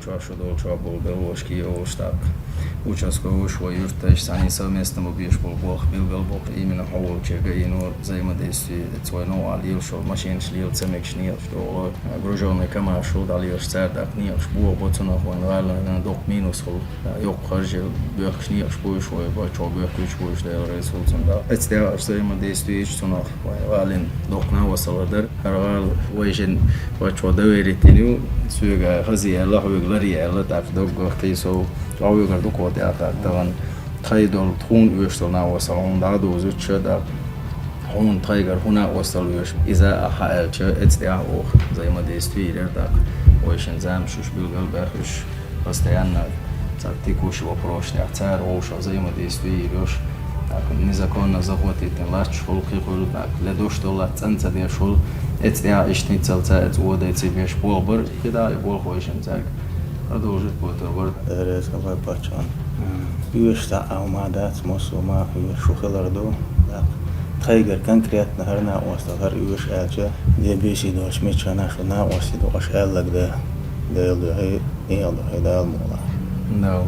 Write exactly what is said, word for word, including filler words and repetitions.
Шу долчохь болу белхашкахь олуш тӀаккха. Участковыш вай юьрташ санна совместно ма беш болу болх билгал боккху именно хьо волчерга и ну взаимодействие ца вай новал лелаш, машинаш лела ца мегаш некъаш долу. Гружённый КамАЗ шул дӀалелаш цара тӀаккха некъаш боху бо цунах вайн гӀалина доккха минус хула. Йоккха харжа боьхкуш некъаш буйш вай, бо чо боьхкуьйтуш буйш дела рейс ву цунна. Эцтехь аш взаимодействие йича цунах вайн гӀалина доккха новал салар дара. ХӀара гӀала вайшин вачо доверить йина ю, соьга хази аьлла, хьоьга лари аьлла, тӀаккха доггах кхийсо, ткъа хьоьгара ду кхо тӀехь тӀаккха тахана. Тхайн долу тхуна оьшуш долу новал салар хьуна дӀадузуьйтуш, тӀаккха хьуна тхайгара хӀун новал салар оьшу, иза а хьан аьлча, эцтехь оха взаимодействие йира тӀаккха. Вайшин замашуш билгал баьхуш, постоянно цхьа текущий вопрос тӀехь цара вовшах взаимодействие йира йош. ТӀаккха незаконно захватить йина латташ хула, кхин хуьлу, тӀаккха ле дош долу латта цӀан ца деш хула, эцтехь иштта ниццалца эца оха дайций беш болх бара, и да и болх вайшин цаьрга. Продолжить бо тӀе бара. Реза вай паччахьна. Оьшуш цхьа а хӀума дац, массо а ма оьшу хилар ду. ТӀаккха тхайгара конкретно хӀара новал салар, хӀара оьшу аьлча, де бесидочу миччана шу новал салар ду, аша аьллаг де. Дела дуьхьа, Дела дуьхьа, Дала мукъ лахь. Дала.